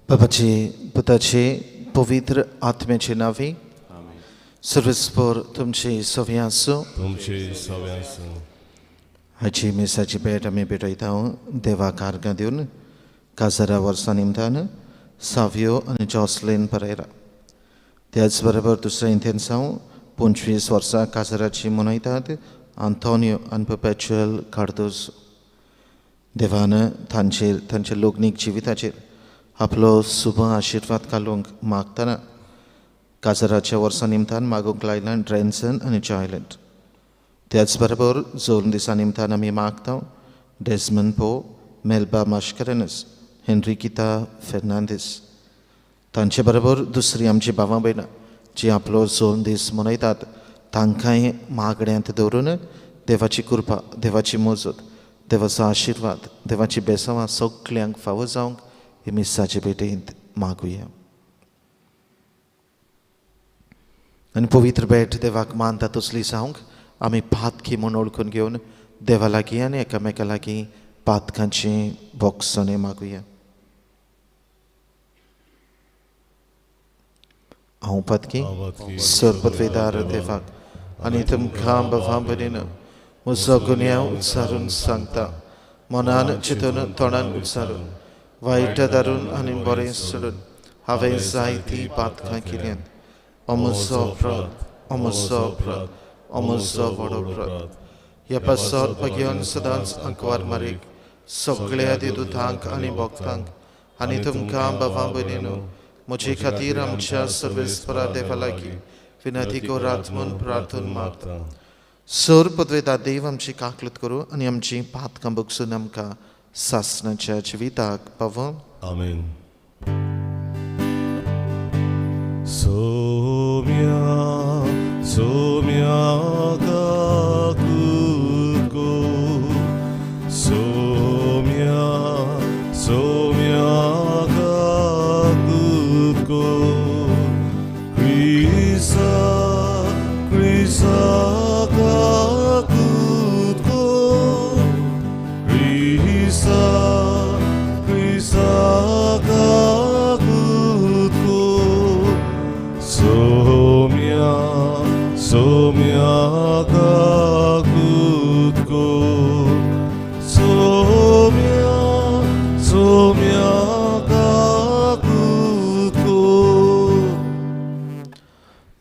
बाबाचे पुताचे पवित्र आत्म्याचे नावे सर्वेस्पर तुमचे सव्या आसूं. तुमचे सव्या आसूं. हाची मिसाची भेट आमी भेटयता देवा कार्गां दिवन काजारा वर्सा निमतान सावयो आनी जॉसलीन परेरा. त्याच बरोबर दुसऱ्या इंतेन्सांव 25 वर्सां काजाराची मनयतात आंतोनियो आनी परपेच्युअल कार्दोज. देवान तांचेर तांच्या लग्नीक जिविताचेर आपलो शुभ आशिर्वाद घालूंक मागतना काजाराच्या वर्सा निमतान मागूंक लायला ड्रेन्सन आनी जॉयलंड. त्याच बरोबर जोन दिसा निमतान आमी मागता डेजमन पो, मेल्बा मास्करेनस, हेनरिकिता फेर्नांदीस. तांचे बरोबर दुसरी आमची भावां भयणां जी आपलो जोन दीस मनयतात तांकांय मागण्यांत दवरून देवाची कृपा, देवाची मजत, देवाचो आशिर्वाद, देवाची बेसांवां सगल्यांक फावो जावंक ही मिसाचे भेटेंत मागुया. आनी पवित्र भेट देवाक मानता तसली जावंक आमी पातकी म्हूण वळखून घेवन देवा लागीं आनी एकामेका लागीं पातकांची बोगसणें मागुया. हांव पातकी सर्वपदवेदार देवाक आनी तुमकां भावां भयणीन म्हजो गुन्यांव उच्चारून सांगता, मनान चिंतून तोंडान उच्चारून वायट धारून आनी बरें सोडून हांवें जायतीं पातकां केल्यांत. अमुचो अपराध, अमुचो अपराध, अमुचो व्हड अपराध. ह्या पासत भगेवन सदांच अंकवार मारीक सगळ्या देदुतांक आनी भक्तांक आनी तुमकां भावां भयणीनो म्हजे खातीर आमच्या सर्वेस्परा देवा लागीं विनंती करात म्हूण प्रार्थना मागता. सर पदवेदा देव आमची काकलत करूं आनी आमची पातकां बगसून आमकां सासणाच्या जिविताक पावों. आमेन. सोम्या सोम्या काकुको, सोम्या सोम्या काकुको, क्रिसा क्रिसा काकुको, क्रिसा क्रिसा काकुको, सोम्या सोम्या काकुको, सोम्या सोम्या काकुको.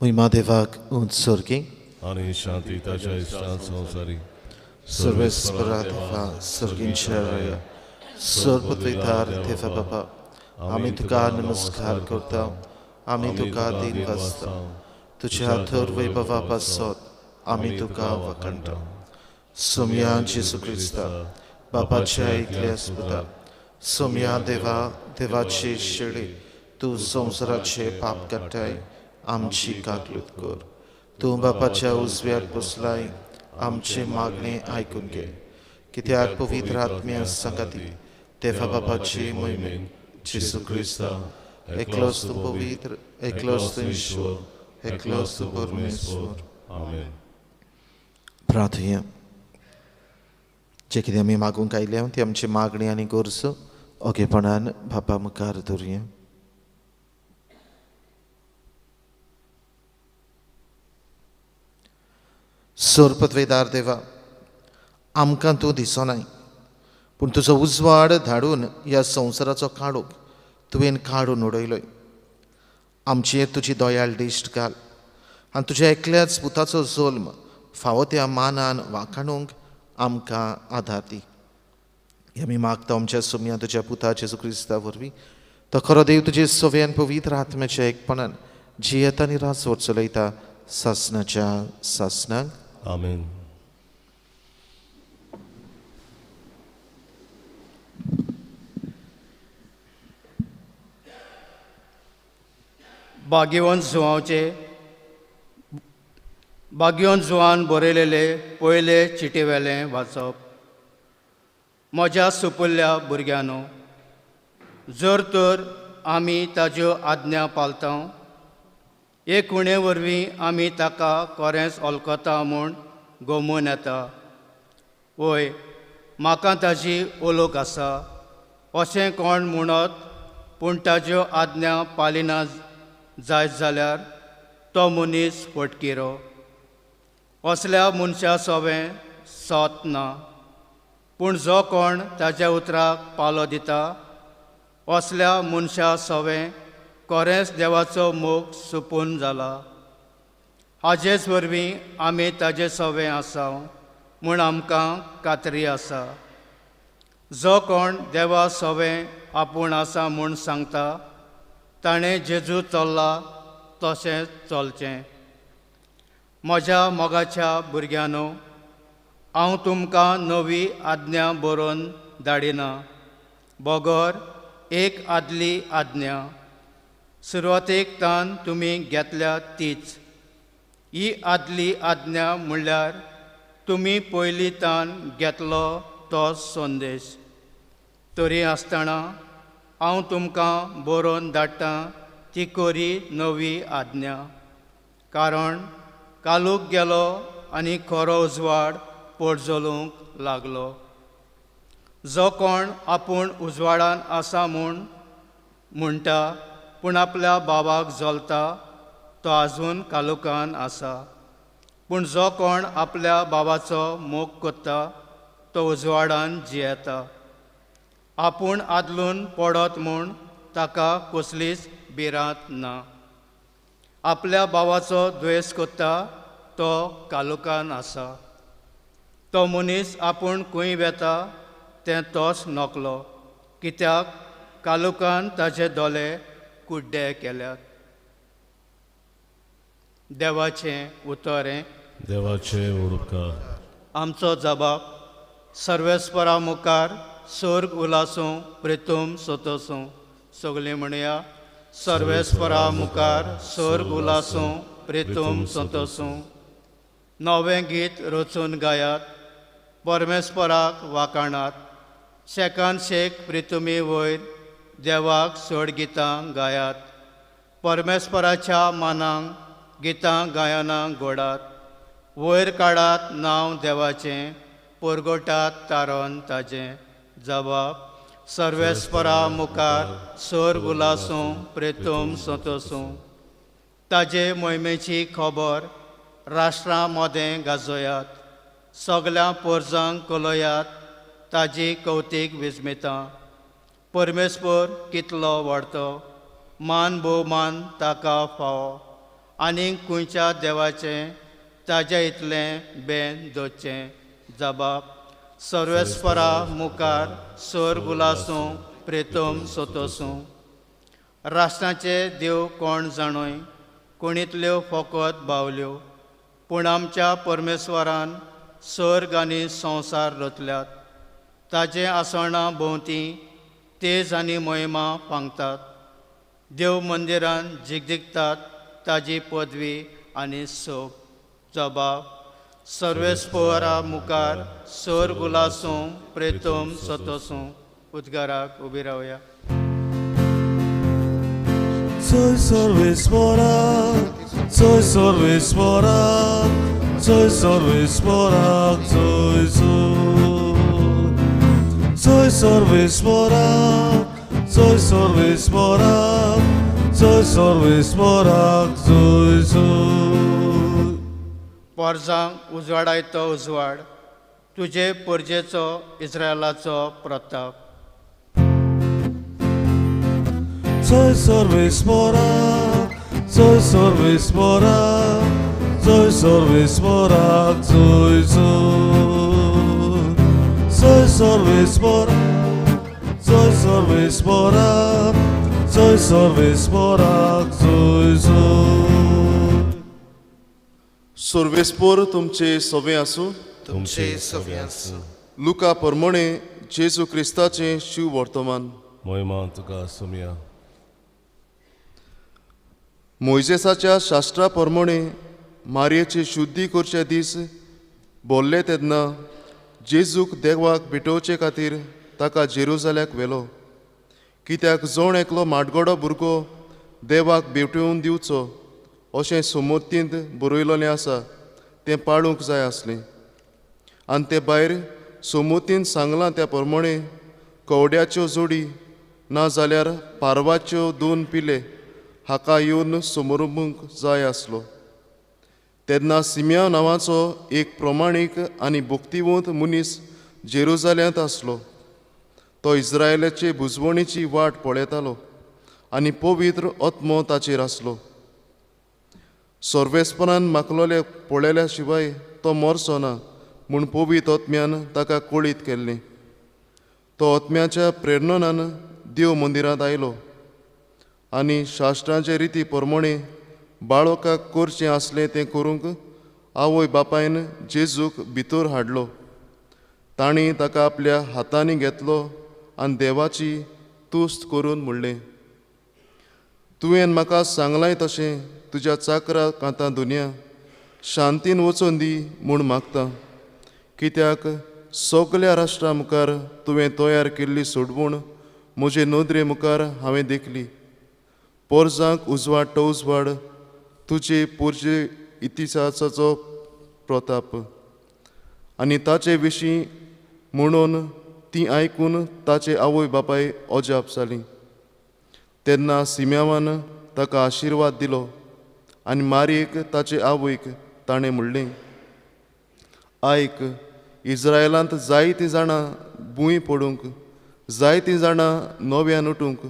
महिमा देवाक उत्सर्गी आनी शांती ताच्या इश्टान संवसारी. सर्वेस्परा देवा सर्गींच्या राया सर्वपदवेदार देवा बाबा आमी तुका नमस्कार करता, आमी तुका दीन वाचता. तुझ्या थर वैभवा पासत आमी तुका वखणटा. सोम्या जेजू क्रिस्ता बापाच्या एकल्या सुता, सोम्या देवा देवाचे शेळे तूं संवसाराचे पाप काडटाय आमची काकलूत कर. तूं बापाच्या उजव्याक बसलाय आमचे मागणे आयकून घे. कित्याक पवित्र आत्म्या सांगाती देवा बापाचे मोहिमेन जेजू क्रिस्ता एकलोच तूं पवित्र, एकलोच तूं ईश्वर, एकलोच तूं परमेश्वर. आमेन. प्रार्थुया. जे कितें आमी मागूंक आयल्या ती आमची मागणी आनी गरजो ओगेपणान बापा मुखार दवरुया. सोरपदवेदार देवा, आमकां तूं दिसनाय, पूण तुजो उजवाड धाडून ह्या संवसाराचो काळोख तुवें काडून उडयलोय. आमचेर तुजी दयाळ दिश्ट घाल आनी तुज्या एकल्याच पुताचो जल्म फावो त्या मानान वाखाणूंक आमकां आदार दी. हे आमी मागता आमच्या सोम्या तुज्या पुता जेजू क्रिस्ता वरवीं. तो खरो देव तुजे सव्यान पवित्र आत्म्याच्या एकपणान जियेता आनी राजवट चलयता सासनाच्या सासनाक. आमेन. भाग्यवंत जुवांचे भाग्यवंत जुवान बरयलेले पयले चिटीवेलें वाचप. म्हज्या सुपुल्ल्या भुरग्यांनो, जर तर आमी ताज्यो आज्ञा पाळता, एक उणे वरवीं आमी ताका कोरेंच वळखता म्हूण गोमून येता. वय, म्हाका ताजी ओलोक आसा अशें कोण म्हणत, पूण ताज्यो आज्ञा पालिना जायत जाल्यार तो मनीस फटकिरो. असल्या मनशा सोवें सत ना, पूण जो कोण ताज्या उतराक पालो दिता असल्या मनशा सोवें कोरेंच देवाचो मोग सुपून जाला. हाजेच वरवीं आमी ताजे सोवें आसा म्हूण आमकां खात्री आसा. जो कोण देवा सोवें आपूण आसा म्हूण सांगता ताणें जेजू चल्ला तशेंच चलचें. म्हज्या मोगाच्या भुरग्यांनो, हांव तुमकां नवी आज्ञा बरोवन धाडिना, बगर एक आदली आज्ञा सुरवातेक तान तुमी घेतल्या तीच. ही आदली आज्ञा म्हणल्यार तुमी पयलीं तान घेतलो तो संदेश. तरी आसतना हांव तुमकां बरोवन धाडटा ती कोरी नवी आज्ञा, कारण कालूक गेलो आनी खरो उजवाड पोटजलूंक लागलो. जो कोण आपूण उजवाडान आसा म्हूण म्हणटा पूण आपल्या बाबाक जलता तो आजून कालुकान आसा. पूण जो कोण आपल्या बाबाचो मोग करता तो उजवाडान जियेता. आपूण आदलून पडत म्हूण ताका कसलीच भिरांत ना. आपल्या बाबाचो द्वेस करता तो कालुकान आसा. तो मनीस आपूण खंय वेता तें तोच नकलो, कित्याक कालुकान ताजे दोले कुड्डे केल्यात. देवाचें उतर हें. देवाचें उपकार. आमचो जबाब सर्वेस्परा मुखार स्वर्ग उलासूं प्रितूम सोतोसूं. सगळीं म्हणया, सर्वेस्परा मुखार स्वर्ग उलासूं प्रितूम सोतोसूं. नवें गीत रचून गायात, परमेस्पराक वाखाणात. शेकान शेक प्रितुमी वयर देवाक सोड गितां गायात. परमेस्पराच्या मानांक गितां गायनां घोडात. वयर काडात नांव देवाचें, परगोटात तारण ताजें. जबाब सर्वेस्परा मुखार स्वर्ग उलासूं प्रेतूम सोतोसूं. ताजे मोहिमेची खबर राष्ट्रां मदें गाजोयात. सगल्या पोरजांक कलयात ताजी कवतीक विस्मितां. परमेश्वर कितलो वाडतो, मान भोवमान ताका फावो. आनीक खंयच्या देवाचें ताज्या इतलें बेन दवरचें. जबाब सर्वेस्परा मुखार स्वर्ग उलासूं प्रेतम सोतोसूं. राष्ट्रांचे देव कोण जाणोय, कोणीतल्यो फकत बावल्यो, पूण आमच्या परमेश्वरान स्वर्ग आनी संवसार रचल्यात. ताजे आसणां भोंवती तेज आनी मोहिमा फांगतात. देव मंदिरान जिगजिगतात ताजी पदवी आनी सोब. जबाब सर्वेस्परा मुखार स्वर्ग उलासूं प्रेतम सोतोसूं. उद्गाराक उबी रावया. जय सर्वेस्पराक, जय सर्वेस्पराक, जय सर्वेस्पराक, जय जय. जय सर्वेस्पराक, जय सर्वेस्पराक, जय सर्वेस्पराक, जय जय. पोरजांक उजवाडायतो उजवाड, तुजे परजेचो इस्रायलाचो प्रताप. चोय सर्वेस्पराक, चोय सर्वेस्पराक, चोय सर्वेस्पराक, चोय चोय. चोय सर्वेस्पराक, चोय सर्वेस्पराक, चोय सर्वेस्पराक, चोय चोय. सर्वेस्पोर तुमचे सवे आसूं. तुमचे सवे आसूं. लुका परमणे जेजू क्रिस्ताचें शिव वर्तमान. मोहिमा तुका सुमया. मोयजेसाच्या शास्त्रा प्रमाणे मारयेची शुद्धी करचे दीस बोल्ले तेन्ना जेजूक देवाक भेटोवचे खातीर ताका जेरुजाल्याक व्हेलो. कित्याक जण एकलो माटगडो भुरगो देवाक भेटोवन दिवचो अशें समोतींत बरयलेलें आसा तें पाळूंक जाय आसलें. आनी ते भायर सोमतीन सांगलां त्या प्रमाणे कवड्याच्यो जोडी ना जाल्यार पारवाच्यो दोन पिले हाका येवन समोरूंक जाय आसलो. तेन्ना सिमिया नांवाचो एक प्रमाणीक आनी भक्तिवंत मनीस जेरुजाल्यांत आसलो. तो इस्रायलाचे बुजवणेची वाट पळयतालो आनी पवित्र आत्मो ताचेर आसलो. सर्वेस्परान माकलोले पळयल्या शिवाय तो मरचो ना म्हूण पवित्र आत्म्यान ताका कळीत केल्लें. तो आत्म्याच्या प्रेरणान देव मंदिरांत आयलो आनी शास्त्रांचे रिती प्रमाणे बाळकाक करचें आसलें तें करूंक आवय बापायन जेजूक भितर हाडलो. तांणी ताका आपल्या हातांनी घेतलो आनी देवाची तुस्त करून म्हणलें, तुवें म्हाका सांगलाय तशें तुज्या चाकरा कांता दुनिया शांतीन वचून दी म्हूण मागता. कित्याक सगल्या राष्ट्रा मुखार तुवें तयार केल्ली सोडवण म्हजे नदरे मुखार हांवें देखली. पोरजांक उजवाड तो उजवाड तुजे पोरजे इतिहासाचो प्रताप. आनी ताचे विशीं म्हणून ती आयकून ताचे आवय बापाय अजाप जाली. तेन्ना सिम्यावान ताका आशिर्वाद दिलो आनी मारयेक ताचे आवयक ताणें म्हणलें, आयक, इस्रायलांत जायतीं जाणां भूंय पडूंक, जायतीं जाणां नव्यान उठूंक,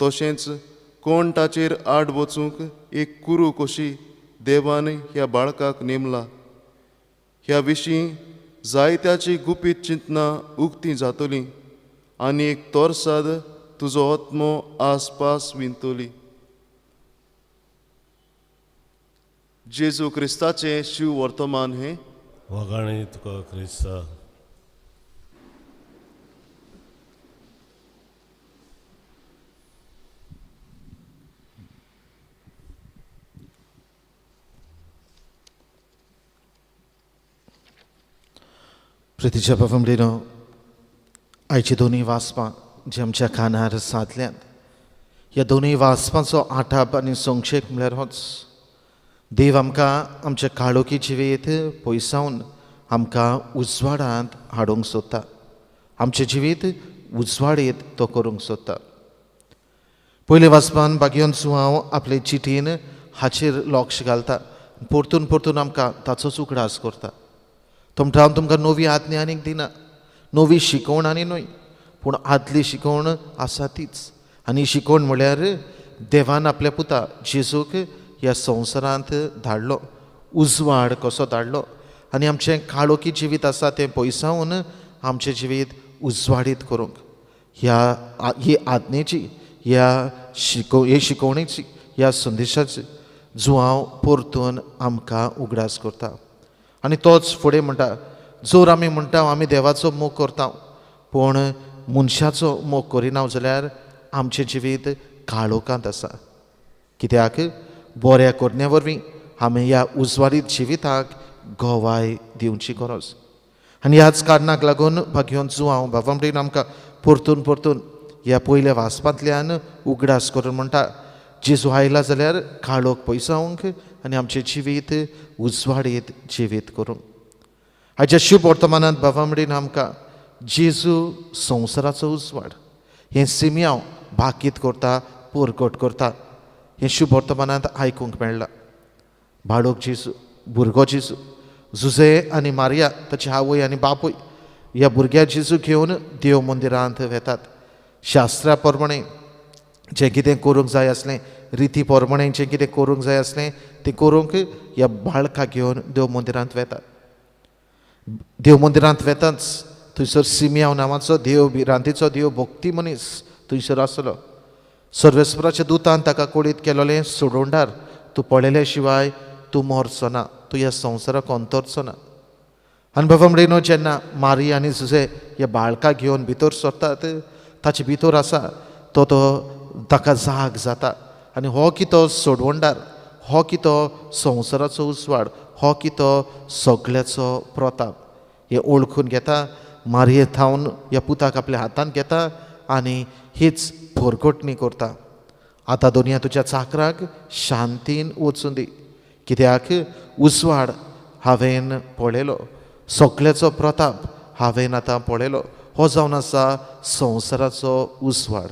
तशेंच कोण ताचेर आड वचूंक एक कुरू कशी देवान ह्या बाळकाक नेमला. ह्या विशीं जायत्याची गुपीत चिंतनां उक्तीं जातलीं आनी एक तोरसाद तुजो आत्मो आसपास विंतली. जेजू क्रिस्ताचें शिव वर्तमान हें. वगाणी तुका क्रिस्ता. प्रितीच्या बाबा, आयची दोनूय वाचपां जी आमच्या कानार सादल्यांत, ह्या दोनूय वाचपांचो आटाप आनी संक्षेप म्हळ्यार होच, देव आमकां आमच्या काळोखी जिवीत पयसावन आमकां उजवाडांत हाडूंक सोदता, आमचें जिवीत उजवाडीत तो करूंक सोदता. पयले वाचपान बागयोन सुहांव आपले चिटीन हाचेर लक्ष घालता, परतून परतून आमकां ताचोच उगडास करता. तो म्हणटा हांव तुमकां नवी आज्ञा आनीक दिना, नवी शिकवण आनी न्हय, पूण आदली शिकवण आसा तीच. आनी शिकवण म्हळ्यार देवान आपल्या पुता जेजूक ह्या संवसारांत धाडलो, उजवाड कसो धाडलो आनी आमचें काळोखी जिवीत आसा तें पयसावन आमचें जिवीत उजवाडीत करूंक ह्या ही आज्ञेची, ह्या हे शिकवणेची, ह्या संदेशाची जुवांव परतून आमकां उगडास करता. आनी तोच फुडें म्हणटा, जर आमी म्हणटा आमी देवाचो मोग करता पूण मनशाचो मोग करिना जाल्यार आमचें जिवीत काळोखांत आसा. कित्याक बऱ्या करण्या वरवीं आमी ह्या उजवाडीत जिविताक गवाय दिवची गरज. आनी ह्याच कारणाक लागून भाग्योन जुवांव बाबा म्हणून आमकां परतून परतून ह्या पयल्या वाचपांतल्यान उगडास करून म्हणटा, जेजू आयला जाल्यार काळोख पयसावंक आनी आमचें जिवीत उजवाडीत जिवीत करूंक. आयच्या शुभ वर्तमानांत बाबा म्हणून आमकां जेजू संवसाराचो उजवाड हें सिमयांव भाकीत करता, परगट करता हें शुभ वर्तमानांत आयकूंक मेळ्ळां. बाळक जेजू, भुरगो जेजू जुजे आनी मारिया ताची आवय आनी बापूय ह्या भुरग्या जेजू घेवन देव मंदिरांत वेतात. शास्त्रा प्रमाणे जें कितें करूंक जाय आसलें, रिती प्रमाणे जें कितें करूंक जाय आसलें तें करूंक ह्या बाळकाक घेवन देव मंदिरांत वेतात. देव मंदिरांत वेताच थंयसर सिमियांव नांवाचो देव भिरांतीचो देव भक्ती मनीस थंयसर आसलो. सर्वेस्पराच्या दुतान ताका कोडीत केलोलें सोडोंडार तूं पळयल्या शिवाय तूं मरचो ना, तूं ह्या संवसाराक अंतरचो ना. आनी बाबा म्हणिनो जेन्ना मारी आनी जुजे ह्या बाळकाक घेवन भितर सरतात ताचे भितर आसा तो तो ताका जाग जाता आनी हो कितो सोडवणदार, हो कितो संवसाराचो उजवाड, हो कितो सगळ्याचो प्रताप हे ओळखून घेता. मारये थावन ह्या पुताक आपल्या हातांत घेता आनी हीच भोरगोटणी करता. आतां दोनया तुज्या चाकराक शांतीन वचूं दी, कित्याक उजवाड हांवें पळयलो, सगळ्याचो प्रताप हांवें आतां पळयलो. हो जावन आसा संवसाराचो उजवाड.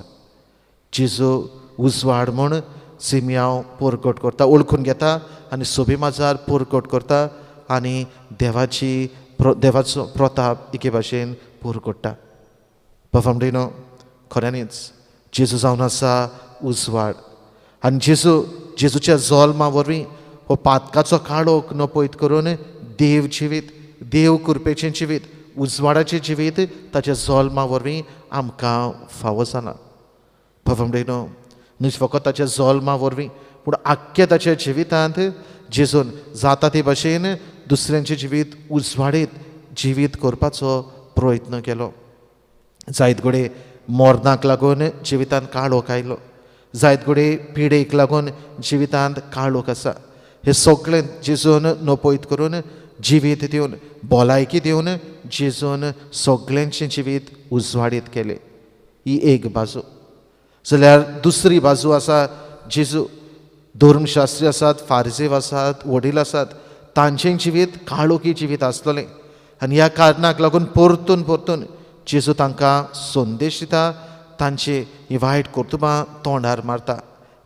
जेजू उजवाड म्हूण सिमियांव परगट करता, ओळखून घेता आनी सोबी माजार परगट करता आनी देवाची देवाचो प्रताप एके भाशेन परगट्टा. बाबामडेनो खऱ्यांनीच जेजू जावन आसा उजवाड आनी जेजू जेजूच्या जल्मा वरवीं हो पातकाचो काळोख नपयत करून देव जिवीत, देव कृपेचें जिवीत, उजवाडाचें जिवीत ताच्या जल्मा वरवीं आमकां फावो जाला. बाबामडेनो न्हय फकत ताच्या जल्मा वरवीं पूण आख्ख्या ताच्या जिवितांत जेजून जाता ते भाशेन दुसऱ्यांचें जिवीत उजवाडीत जिवीत करपाचो प्रयत्न केलो. जायत घडये मरणाक लागून जिवितांत काळोख आयलो, जायत घडये पिडेक लागून जिवितांत काळोख आसा. हे सगळें जेजून नपयत करून जिवीत दिवन, भलायकी दिवन जेजून सगळ्यांचें जिवीत उजवाडीत केलें. ही एक बाजू. जाल्यार दुसरी बाजू आसा जेजू धर्मशास्त्री आसात, फारजेव आसात, वडील आसात, तांचें जिवीत काळोखी जिवीत आसलेलें आनी ह्या कारणाक लागून परतून परतून जेजू तांकां संदेश दिता, तांची ही वायट कर्तुबां तोंडार मारता.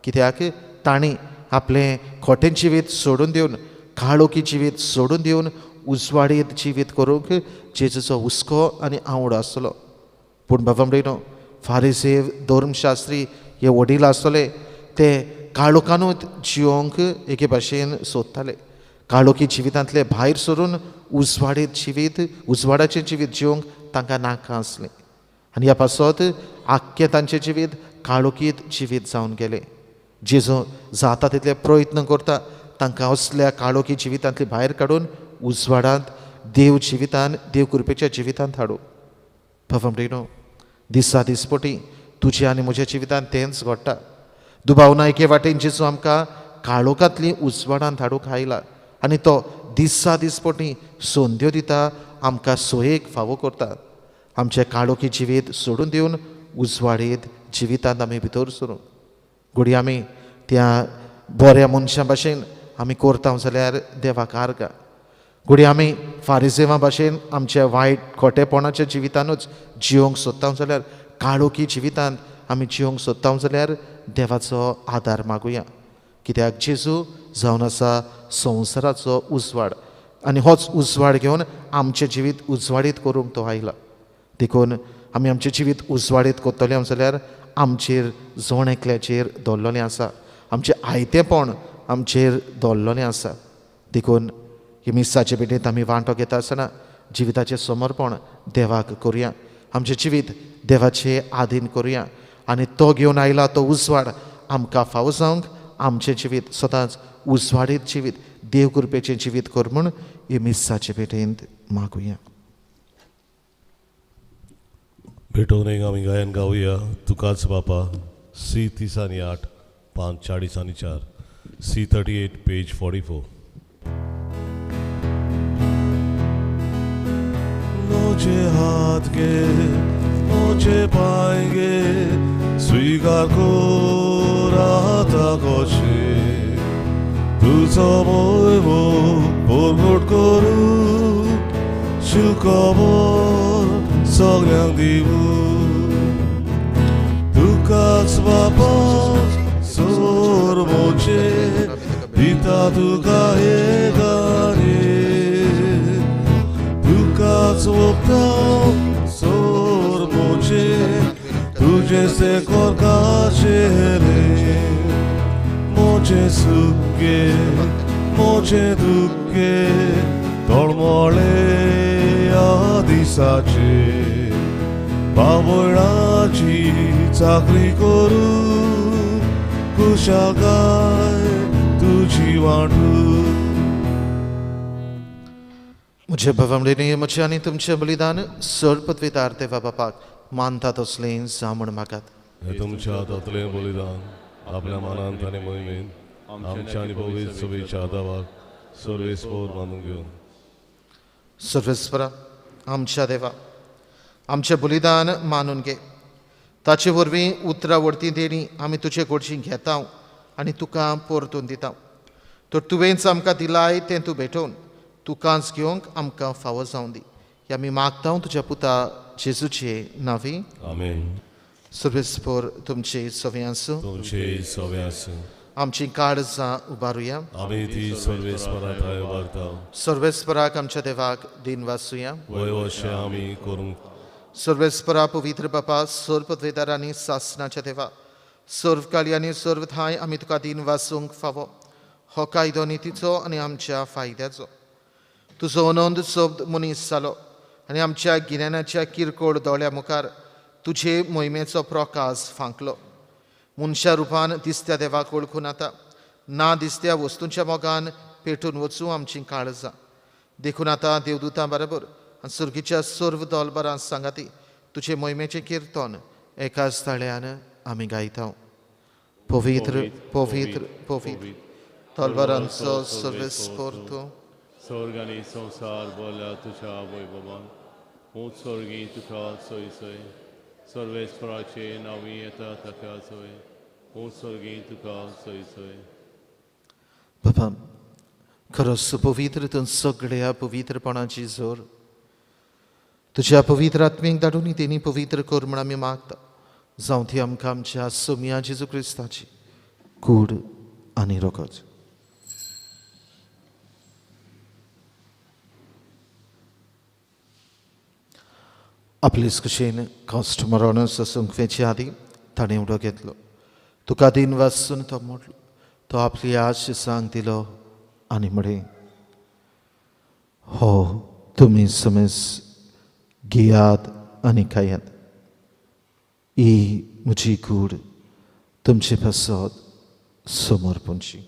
कित्याक तांणी आपलें खोटें जिवीत सोडून दिवन, काळोखी जिवीत सोडून दिवन उजवाडीत जिवीत करूंक जेजूचो हुस्को आनी आवड आसलो. पूण बाबा म्हणिनो फारिसेव धर्मशास्त्री हे वडील आसतले ते काळोखानूच जिवंक एके भाशेन सोदताले. काळोखी जिवितांतले भायर सरून उजवाडीत जिवीत, उजवाडाचें जिवीत जिवंक तांकां नाका आसलें आनी ह्या पासत आख्खें तांचें जिवीत काळोखीत जिवीत जावन गेलें. जेजू जाता तितले प्रयत्न करता तांकां असल्या काळोखी जिवितांतली भायर काडून उजवाडांत देव जिवितान, देव कृपेच्या जिवितांत हाडूं. बाबा म्हणिनो दिसा दिसपटी तुज्या आनी म्हज्या जिवितांत तेंच घडटा. दुबाव ना एके वाटेन जेजू आमकां काळोखांतली उजवाडांत हाडूंक आयला आनी तो दिसा दिसपटी संद्यो दिता, आमकां सोयेक फावो करता. आमचें काळोखी जिवीत सोडून दिवन उजवाडीत जिवितांत आमी भितर सरूं. घडये आमी त्या बऱ्या मनशां भाशेन आमी करता जाल्यार देवाक आर्गां. घडये आमी फारिजेवां भाशेन आमच्या वायट खोटेपणाच्या जिवितानूच जिवंक सोदता जाल्यार, काळोखी जिवितांत आमी जिवंक सोदता जाल्यार देवाचो आदार मागुया. कित्याक जेजू जावन आसा संवसाराचो उजवाड आनी होच उजवाड घेवन आमचें जिवीत उजवाडीत करूंक तो आयला. देखून आमी आमचें जिवीत उजवाडीत करतले जाल्यार आमचेर जण एकल्याचेर दवरलेलें आसा, आमचें आयतेपण आमचेर दवरलेलें आसा. देखून ही मिसाचे भेटेंत आमी वांटो घेता आसतना जिविताचें समर्पण देवाक करुया, आमचें जिवीत देवाचे आधीन करुया आनी तो घेवन आयला तो उजवाड आमकां फावो जावंक आमचें जिवीत सदांच उजवाडीत जिवीत, देव कृपेचें जिवीत कर म्हूण ही मिसाचे भेटेंत मागुया. भेटोवन एक आमी गायन गावया तुकाच बापा, सी 30 आनी 8, 5 40 आनी 4, सी 38 पेज 44. मुझे हाथ के मुझे पाएंगे स्वीकार को राहता कशे तुझो मोह परगट करू सुखबर सगळ्यांक दिवू तुकाच बापा सोर मोचे दिता तुका हे गाणे. कोरकाचेले मोचे सुखे मोचे दुखे तळमळे ह्या दिसाचे बावळाची चाकरी करूं खुशालकाय तुजी वांटू. म्हजे भावांनी म्हजें आनी तुमचें बलिदान सर पदवीदार देवा बापाक मानता तसलें जावं म्हूण मागात. हें तुमच्या हातांतलें बलिदान आपल्या मानांत आनी मोहिमेन आमच्या आनी पवित्र सभेच्या आदावाक सर्वेस्पोर मानून घेवन. सर्वेस्परा आमच्या देवा आमचें बलिदान मानून घे, ताचे वरवीं उतरां वरती देणी आमी तुजे कडची घेता आनी तुका परतून दिता. तर तुवेंच आमकां दिलाय तें तूं भेटोवन तुकाच घेवंक आमकां फावो जावं दी. हे आमी मागता तुज्या पुता जेजूचे नांवी. आमेन. सर्वेस्पोर तुमचे सवे आसूं. तुमचे सवे आसूं. आमची काळजां उबारुया. आमी ती सर्वेस्परा थंय उबारता. सर्वेस्पराक आमच्या देवाक दिन वासुया. वय अशें आमी करूंक. सर्वेस्परा पवित्र बापा सर्व पदवेदार आनी सासनाच्या देवा सर्व काळी आनी सर्व ठांय आमी तुका दिन वासूंक फावो. हो कायदो नितीचो आनी आमच्या फायद्याचो. तुजो अनंत शब्द मनीस जालो आनी आमच्या गिन्यानाच्या किरकोळ दोळ्या मुखार तुजे मोहिमेचो प्रकाश फांकलो. मनशा रुपान दिसत्या देवाक वळखून आतां ना दिसत्या वस्तूंच्या मोगान पेटून वचूं आमची काळजां. देखून आतां देवदूतां बरोबर आनी सुर्गीच्या सर्व दोलबरां सांगाती तुजे मोहिमेचें किर्तन एकाच ताळ्यान आमी गायता. पवित्र पवित्र पवित्र तलवारांचो सर्वेस्पोर तूं. स्वर्ग आनी संवसार भरल्या तुज्या वैभवान. ऊंच स्वर्गी तुका सोय सोय सर्वेस्पराचे नांवी येता ताका सोय. ऊंच स्वर्गी तुका सोय सोय. बाबा खरोच पवित्र तूं सगळ्या पवित्रपणाची जोर तुज्या पवित्र आत्मीक धाडून तेणी पवित्र कर म्हूण आमी मागता. जावं ती आमकां आमच्या सोम्या जेजू क्रिस्ताची कूड आनी रगत. आपलेच कशेन कस्टमरान ससूंक आदी ताणें उडो घेतलो. तुका दिन वासून तो मोडलो. तो आपली आश सांग दिलो आनी म्हळें, हो तुमी समेज घेयात आनी खायात. ही म्हजी कूड तुमचे पासत समर्पणची.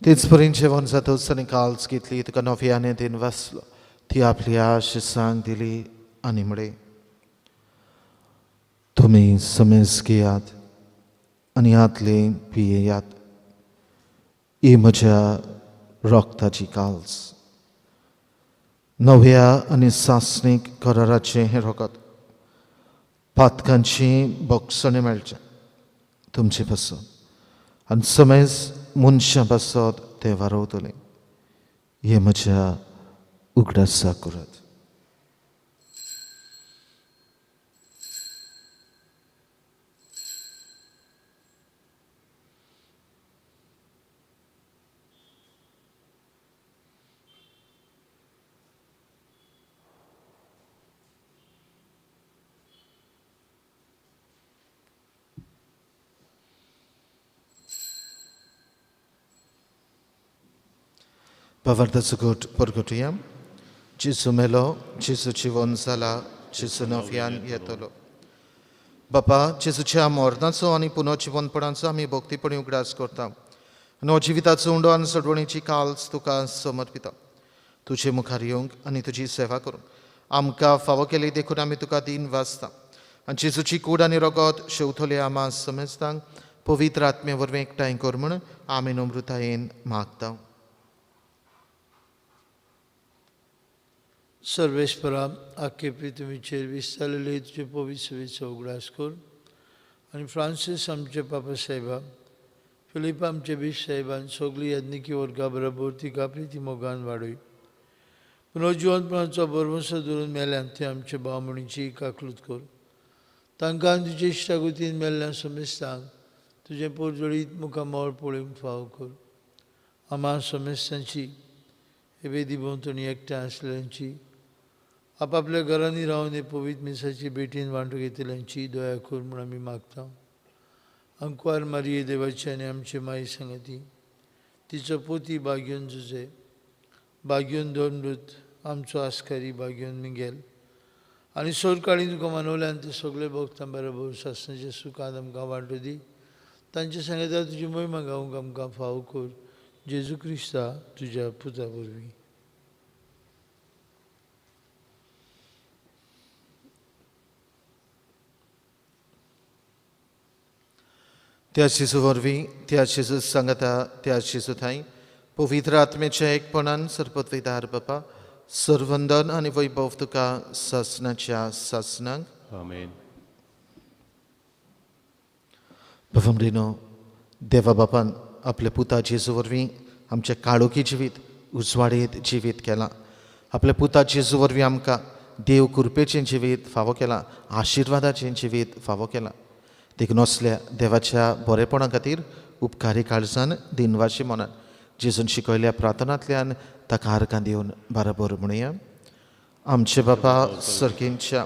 तेच परीन जेवण जातच आनी काल्स घेतली तुका नव्याने दिन वाचलो. ती आपली आश सांग दिली आनी म्हळें, तुमी समेज घेयात आनी हातले पियेयात. ही म्हज्या रक्ताची काल्स. नव्या आनी सासणीक कराराचें हें रगत पातकांची बोगसणें मेळचें तुमचे पासून आनी समेज मनशां पासत तें वारवतलें. हें म्हज्या उगडासा करात. भावार्थाचो घट परगटुया. जेजू मेलो, जेजू जिवन जाला, जेजू नव्यान येतलो. बापा जेजूच्या मरणाचो आनी पुनर्जिवनपणाचो आमी भक्तीपणी उगडास करता आनी हो जिविताचो उंडो आनी सडवणीची काल्स तुका समर्पिता. तुजे मुखार येवंक आनी तुजी सेवा करूंक आमकां फावो केली देखून आमी तुका दिन वाचता. आनी जेजूची कूड आनी रगत शेवतले आमा समेस्तांक पवित्र आत्मे वरवीं एकठांय कर म्हूण आमी नम्रतायेन मागता. सर्वेस्परा आख्खे पृथ्वीचेर विस्तारलेले तुजे पवित्र सभेचो उगडास कर आनी फ्रांसीस आमचे पापा साहेबा फिलीप आमचे बीश साहेबान सगळी याज्ञिकी वर्गा बरोबर तिका प्रिती मोगान वाडय. पुनर्जिवंतपणाचो भरवंसो धरून मेल्यान ते आमचे भाव म्हणीची काकलूत कर. तांकां तुजे इश्टागतीन मेल्ल्या समेस्तांक तुजें पोरजळीत मुखामळ पळोवंक फावो कर. आमा समेस्तांची हे वेदी भोंवतणी एकठांय आसलेल्यांची आपापल्या घरांनी रावन हे पवित्र मिसाची भेटीन वांटो घेतल्यांची दया कर म्हूण आमी मागता. अंकवार मारिये देवाची आनी आमचे माई सांगती तिचो पोती बाग्योन जुजे बाग्योन धर्मदूत आमचो आस्कारी बाग्योन मिगेल आनी सोरकाळी तुका मानवल्यान ते सगळे भक्तां बरोबर सासणाच्या सुखान आमकां वांटो दी. तांचे सांगता तुजी मोहिमा गावंक आमकां फावो कर. जेजू क्रिस्ता तुज्या पुता वरवीं. त्या शिजू वरवीं, त्या शिजू सांगता, त्या शिजू थांय पवित्र आत्म्याच्या एकपणान सरपतविदार बापा सर्वंदन आनी वैभव तुका सासनाच्या सासनाक. आमेन. बाबा देवा बापान आपल्या पुता जेजू वरवीं आमचें काळोखी जिवीत उजवाडीत जिवीत केलां. आपल्या पुता जेजू वरवीं आमकां देव कृपेचें जिवीत फावो केलां, आशिर्वादाचें जिवीत फावो केलां. देखून असल्या देवाच्या बरेपणा खातीर उपकारी काळजान दिनवाशी मनान जेजून शिकयल्या प्रार्थनांतल्यान ताका आर्गां दिवन बराबर म्हणुया. आमचे बापा सर्गींच्या,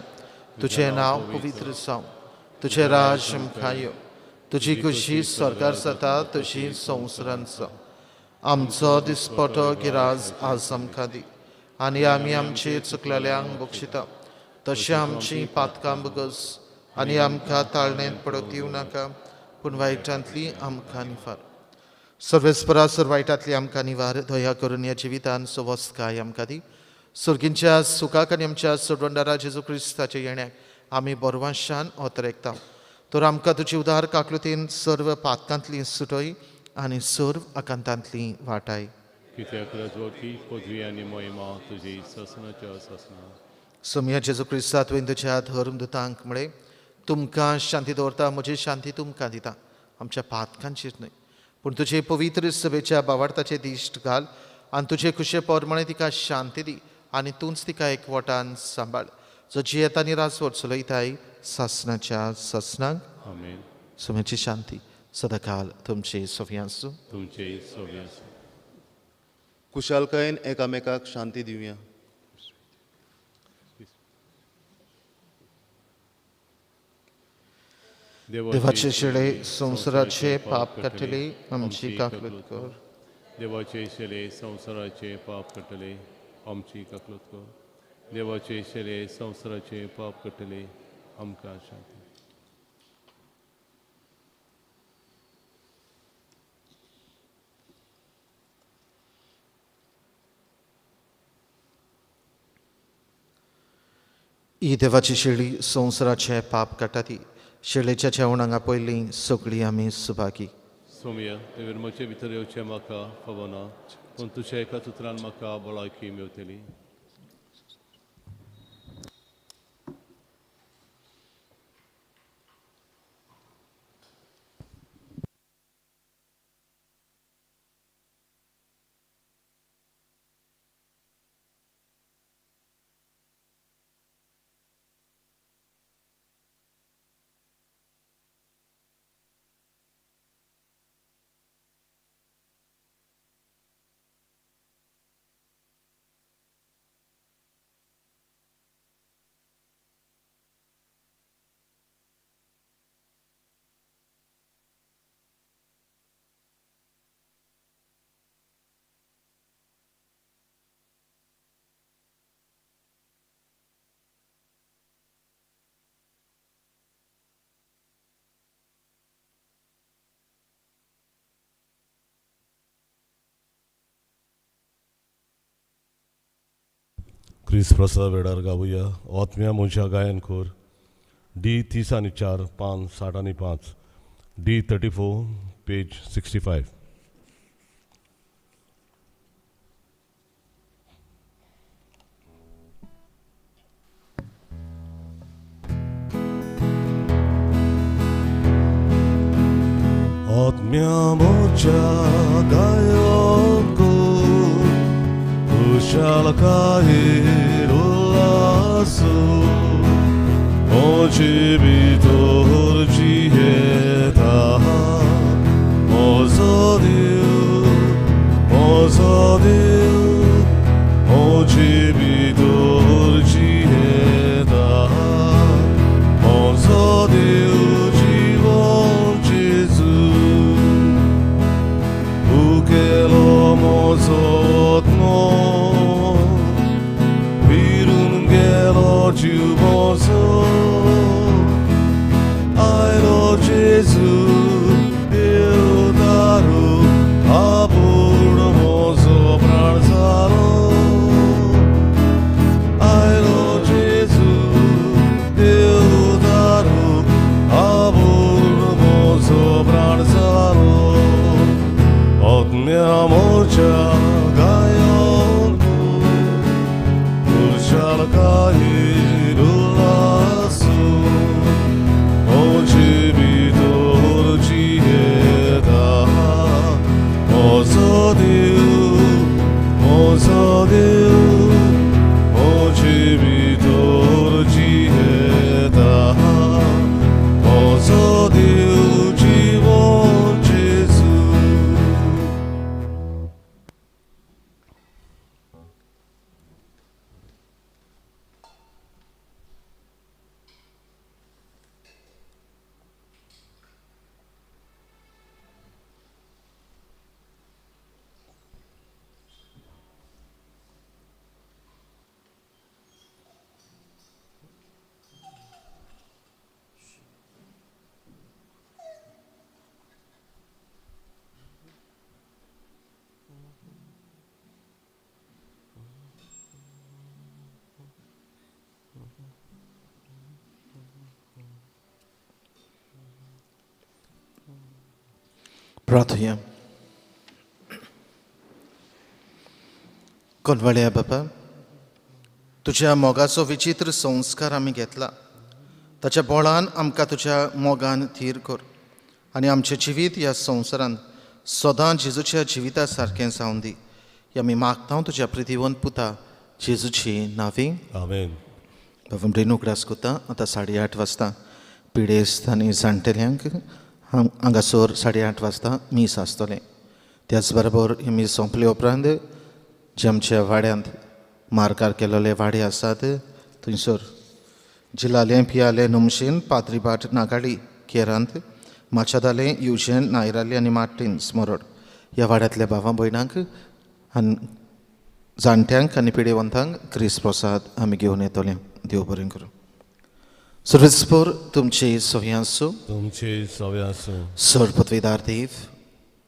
तुजें नांव पवित्र जावं, तुजें राज आमकां येवं, तुजी खुशी सरकार जाता तशी संवसारांत जावं. आमचो दिसपटो गिराज आज आमकां दी आनी आमी आमचे चुकलेल्यांक बक्षिता तशें आमची पातकां बगस आनी आमकां ताळणेंत पडत दिवं नाका, पूण वायटांतली आमकां निवार. सर्वेस्परा सर वायटांतली आमकां निवार. दया करून ह्या जिवितान सवस्तकाय आमकां दी. सर्गींच्या सुखाक आनी आमच्या सोडवणदारा जेजू क्रिस्ताच्या येण्याक आमी बरवाशान ओतरेकता. तर आमकां तुजी उदार काकलुतीन सर्व पातकांतली सुटय आनी सर्व आकांतांतली वाटाय. कित्याक राजवटी पदवी आनी महिमा तुजी सासणाच्या सासणा. सोमया जेजू क्रिस्ता तुवें तुज्या धर्मदूतांक म्हळें, तुमकां शांती दवरता, म्हजी शांती तुमकां दिता. आमच्या पातकांचेर न्हय पूण तुजे पवित्र सभेच्या बावार्थाचे दिश्ट घाल आनी तुजे खुशे प्रमाणे तिका शांती दी आनी तूंच तिका एकवटान सांबाळ, जो जियेता आनी राजवट चलयताय सासणाच्या सासणाक. आमेन. सोम्याची शांती सदांकाल तुमचे सोफी आसूं. तुमचे सोफी आसूं. कुशालकायेन एकामेकाक शांती दिवया. देवाचे शेळे संवसाराचे पाप काडटले आमची काकलूत कर. देवाचे शेळे संवसाराचे पाप काडटले आमची काकलूत कर. देवाचे शेळे संवसाराचे पाप काडटले आमकां शांती. ही देवाची शेळी संवसाराचे पाप काडटा ती शेळेच्या जेवणांक पयलीं सगळीं आमी सुभागी. सोम्या, तुवें म्हजे भितर येवचें म्हाका खबर पूण तुज्या एका उतरान म्हाका भलायकी मेवतली. क्रिस्त प्रसाद वेळार गावया आत्म्या मनशा गायन कोर डी 30 आनी 4 पान 60 आनी 5 डी 34 पेज 65. आत्म्या मोच्या गायन कर खुशालकायेर उल्हासू म्हजे भितर जियेता म्हजो देव म्हजो देव म्हजे भितर जियेता म्हजो देव जिवन जेजू उकेलो म्हजो आत्मो विरून गेलो जीव म्हजो आयलो जेजू देवदारू आपूण म्हजो प्राण जालो आयलो जेजू देवदारू आपूण म्हजो प्राण जालो आत्म्या म्हज्या गायन खुशालकायेर उल्हासू म्हजे भितर जियेता म्हजो देव म्हजो देव म्हजे भितर जियेता म्हजो देव जिवन जेजू. प्रार्थुया. कोलवाळ्या बापा, तुज्या मोगाचो विचित्र संस्कार आमी घेतला, ताच्या बोळान आमकां तुज्या मोगान थीर कर आनी आमचें जिवीत ह्या संवसारांत सदां जेजूच्या जिविता सारकें जावन दी. हे आमी मागता तुज्या प्रितीवंत पुता जेजूची नांवी. आमेन. बाबा मरे उगडास करता आतां 8:30 वाजता पिडेस्त आनी जाणटेल्यांक हांगासर 8:30 वाजता मीस आसतलें. त्याच बरोबर ही मीस सोंपले उपरांत जे आमच्या वाड्यांत मार्कार केलेले वाडे आसात थंयसर जिलालें पियालें नमशेन पात्रीभाट नागाडी केरांत माचादालें युजेन नायराले आनी मार्टीन स्मोरड ह्या वाड्यांतल्या भावां भयणांक आनी जाणट्यांक आनी पिडेवंतांक क्रिस प्रसाद आमी घेवन येतले. देव बरें करूं. सर्वेस्पर तुमचे सव्या आसूं. तुमचे सव्या आसूं. सर्वपदवीदार देव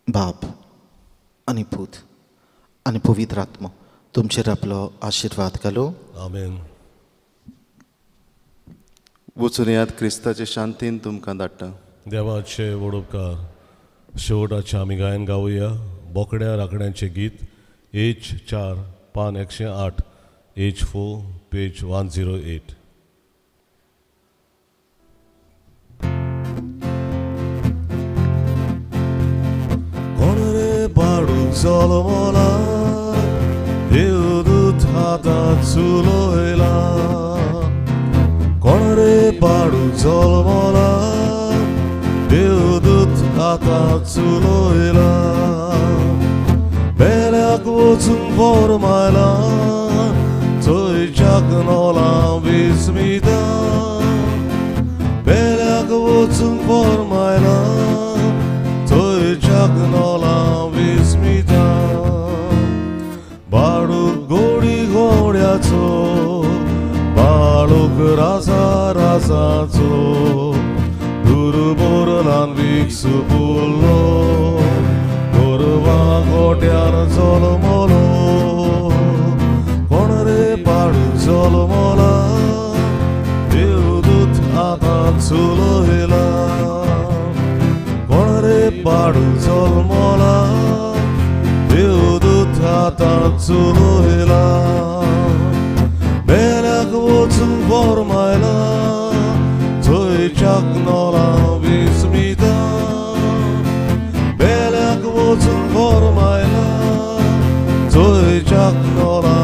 बाप आनी पूत आनी पवित्र आत्मो तुमचेर आपलो आशिर्वाद घालूं. आमेन. वचून याद क्रिस्ताचे शांतीन तुमकां धाडटा. देवाचे व्हड उपकार. शेवटाचें आमी गायन गावया बोकड्या राखड्यांचें गीत H4 पान 108 H4 page 108. कोण रे बाडूक जल्मला देवदूत हातात चुलयला कोण रे बाडूक जल्मला देवदूत हातात चुलयला बेल्याक वचूंक फॉर्मायला थंयच्याक नोला विस्मिता बेल्याक वचूंक फॉर्मायला थंयच्याक नोला विस्मिता बाळूक गोडी घोड्याचो बाळूक राजा राजाचो दुर्बोरलान विकसू पुरलो गोरवां गोट्यार जल्मलो कोण रे बाळूक जल्मला देवदूत आतां चुलयला कोण रे बाळूक जल्मला देवदूत आतां चुलयला बेल्याक वचूंक फॉर्मायला थंयच्याक नोला विस्मिता तुझ्याक नोला.